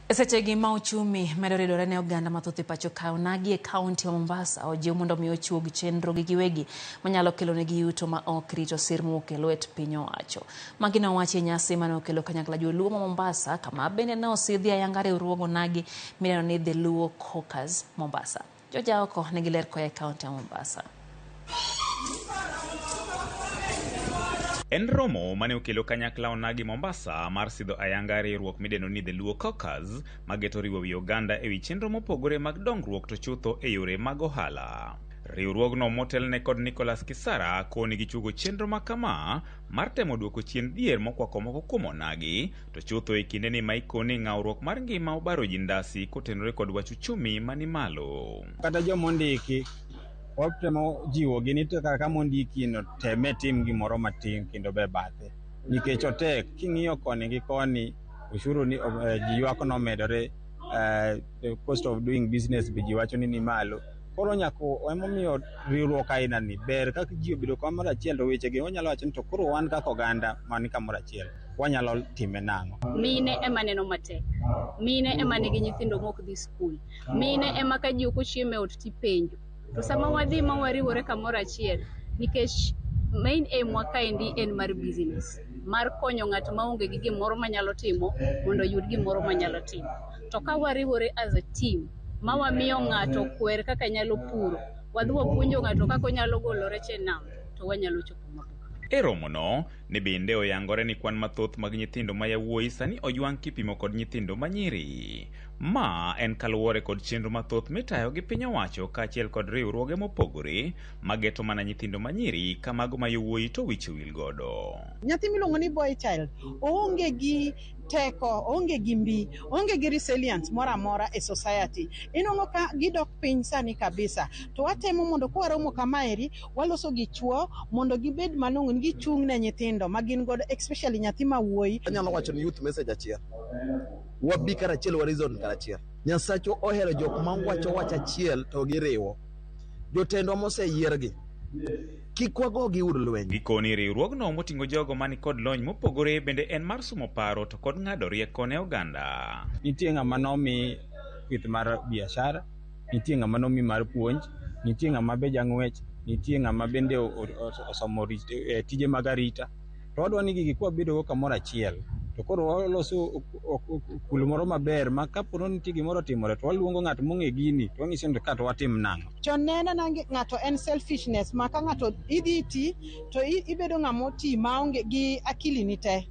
E sechegi ma uchumi medo ridore ne oganda mathoth e pacho ka, onagi e kaunti ma Mombasa ojiw mondo mi ochuog chenro gi giwegi manyalo kelo negi yuto ma ok rito sir mowuok e lwet piny owacho. Magi ne owachi e nyasi mane okelo kanyakla joluo ma Mombasa kama bende ne osidhi ayanga riwruog onagi midendo ni The Luo Caucus Mombasa. Jojaoko nigi ler koa e kaunti ma Mombasa. En romo mane okelo kanyakla onagi Mombasa mar sidho ayanga riwruok midendo ni The Luo Caucus mageto riwo wi oganda ewi chenro mopogore mag dongruok to chutho e yore mag ohala. Riwruogno motelne kod Nicholas Kisara koni gichuogo chenro ma kama mar temo duoko chien dhier mokwako moko kuom onagi to chutho e kindeni ma ikoni ng'awruok mar ngima obaro ji ndasi kotenore kod wach uchumi mani malo. Kata joma ondiki watemo jiwogi ni to kaka mondiki no teme tim gimoro matin kendo be bathe nikech otek king'iyo koni gi koni ushuru ni ji ywak nomedore, the cost of doing business be ji wacho ni ni malo. Koro nyaka emomiyo riwruok aina ni ber ka ji obedo kamoro achiel to wechegi wanyalo wacho ni to koro wan kaka oganda man kamoro achiel wanyalo time nang'o. Mine ema neno matek. Mine ema nigi nyithindo mok dhi skul. Mine ema ka ji ok ochiemo e ot tipenjo. To sama wadhi ma wariwore kamoro achiel, nikech main aim wa kaendi en mar business, mar konyo ng'at maonge gi gimoro manyalo timo mondo oyud gimoro manyalo timo. To ka wariwore as a team, ma wamiyo ng'ato kwer kaka nyalo puro, wadhi wapuonjo ng'ato kaka onyalo golo rech e nam, to wanyalo chopo mabor. E romono, ne bende oyangore ni kwan mathoth mag nyithindo ma yawuoyi sani ojwang' kipimo kod nyithindo ma nyiri. Ma en kaluwore kod chenro mathoth mitayo gi piny owacho kaachiel kod riwruoge mopogore mageto mana nyithindo ma nyiri ka mago ma yawuoyi to wich owil godo. Nyathi miluongo ni boy child oonge gi teko, oonge gi mbi, oonge gi resilience moro amora e society. Inwang'o ka gidok piny sani kabisa. To watemo mondo kwaromo kamaeri, waloso gi chuo mondo gibed malong'o ni gichung' ne nyithindo ma gin godo, especially nyathi ma wuoyi. Anyalo wacho ni youth message achiel. Wabi karachiel, wa reason karachiel. Nyasachwa ohero jok ma wacho wach achiel to giriwo. Jotendwa moseyiergi, kik wagogi ur lweny. Gikoni riwruogno moting'o jogo mani kod lony mopogore bende en mar sumo paro to kod ng'ado rieko ne oganda. Nitie ng'ama nomi pith mar biashara, nitie ng'ama nomi mar puonj, nitie ng'ama be jang'wech, nitie ng'ama bende osomo tije mag arita. To wadwa ni gigi kwabedo go kamoro achiel to koro waloso kul moro maber ma kapo ni nitie gimoro otimore to waluongo ng'at mong'e gini to wang'ise ni ka to watim nang'o. Chon ne en mana ng'ato en selfishness ma ka ng'ato idhi ti to ibedo ng'ama oti maonge gi akili ni te.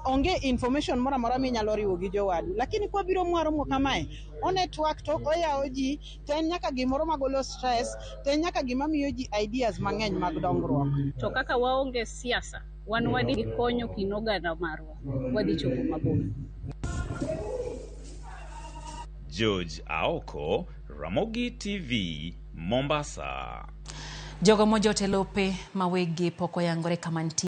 Onge information moro amora minyalo riwo gi jowadu. Lakini kwabiro mwaromo kamae, o network to oyawo ji, to en nyaka gimoro magolo stress, to en nyaka gima miyo ji ideas mang'eny mag dongruok. To kaka waonge siasa, wan wadhi konyo kind oganda marwa, wadhi chopo mabor. George Aoko, Ramogi TV, Mombasa. Jogo mojot e lope ma weggi pok oyangore kama nitie.